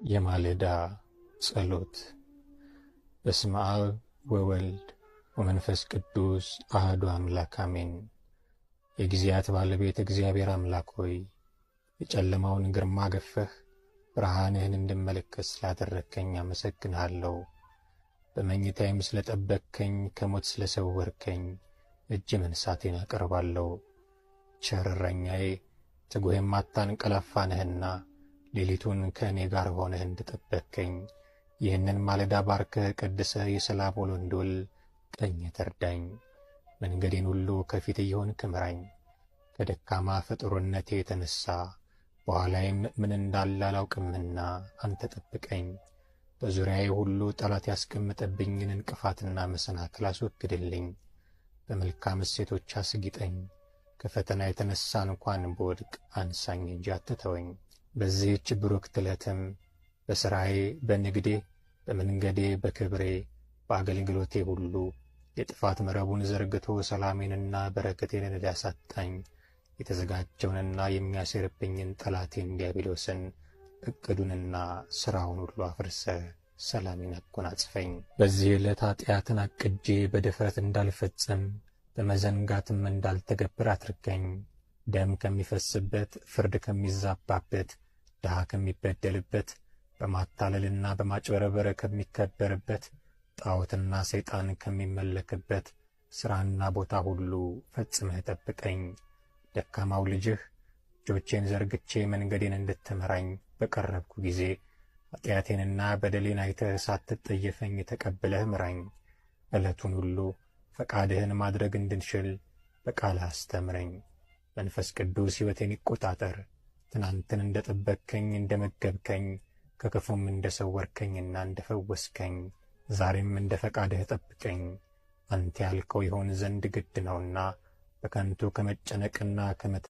የማለዳ ጸሎት። በስመ አብ ወወልድ ወመንፈስ ቅዱስ አሐዱ አምላክ አሜን። የጊዜያት ባለቤት እግዚአብሔር አምላክ ሆይ፣ የጨለማውን ግርማ ገፈህ ብርሃንህን እንድመለከት ስላደረግከኝ አመሰግንሃለሁ። በመኝታዬም ስለጠበቅከኝ፣ ከሞት ስለሰወርከኝ እጅ መንሳቴን አቀርባለሁ። ቸር እረኛዬ፣ ትጉህ የማታንቀላፋ ነህና ሌሊቱን ከእኔ ጋር ሆነህ እንድጠበቅከኝ ይህንን ማለዳ ባርከህ ቀድሰህ የሰላም ውሎ እንድውል ቀኝህ ትርዳኝ። መንገዴን ሁሉ ከፊት እየሆንክ ምራኝ። ከደካማ ፍጡርነቴ የተነሳ በኋላዬም ምን እንዳለ አላውቅምና አንተ ጠብቀኝ። በዙሪያዬ ሁሉ ጠላት ያስቀመጠብኝን እንቅፋትና መሰናክል አስወግድልኝ። በመልካም እሴቶች አስጊጠኝ። ከፈተና የተነሳ እንኳን ብወድቅ አንሳኝ እንጂ አትተወኝ። በዚህች ብሩክት ዕለትም በሥራዬ፣ በንግዴ፣ በመንገዴ፣ በክብሬ፣ በአገልግሎቴ ሁሉ የጥፋት መረቡን ዘርግቶ ሰላሜንና በረከቴን እንዲያሳጣኝ የተዘጋጀውንና የሚያሴርብኝን ጠላቴን ዲያብሎስን እቅዱንና ሥራውን ሁሉ አፍርሰህ ሰላሜን አጎናጽፈኝ። በዚህ ዕለት ኃጢአትን አቅጄ በድፍረት እንዳልፈጽም በመዘንጋትም እንዳልተገብር አድርገኝ። ደም ከሚፈስበት፣ ፍርድ ከሚዛባበት፣ ድሃ ከሚበደልበት፣ በማታለልና በማጭበርበር ከሚከበርበት፣ ጣዖትና ሰይጣን ከሚመለክበት ሥራና ቦታ ሁሉ ፈጽመህ ጠብቀኝ። ደካማው ልጅህ እጆቼን ዘርግቼ መንገዴን እንድትመራኝ በቀረብኩ ጊዜ ኃጢአቴንና በደሌን አይተህ ሳትጠየፈኝ ተቀብለህ ምራኝ። ዕለቱን ሁሉ ፈቃድህን ማድረግ እንድንችል በቃልህ አስተምረኝ። መንፈስ ቅዱስ ሕይወቴን ይቆጣጠር። ትናንትን እንደ ጠበቅከኝ፣ እንደ መገብከኝ፣ ከክፉም እንደ ሰወርከኝና እንደ ፈወስከኝ ዛሬም እንደ ፈቃድህ ጠብቀኝ። አንተ ያልከው ይሆን ዘንድ ግድ ነውና በከንቱ ከመጨነቅና ከመተ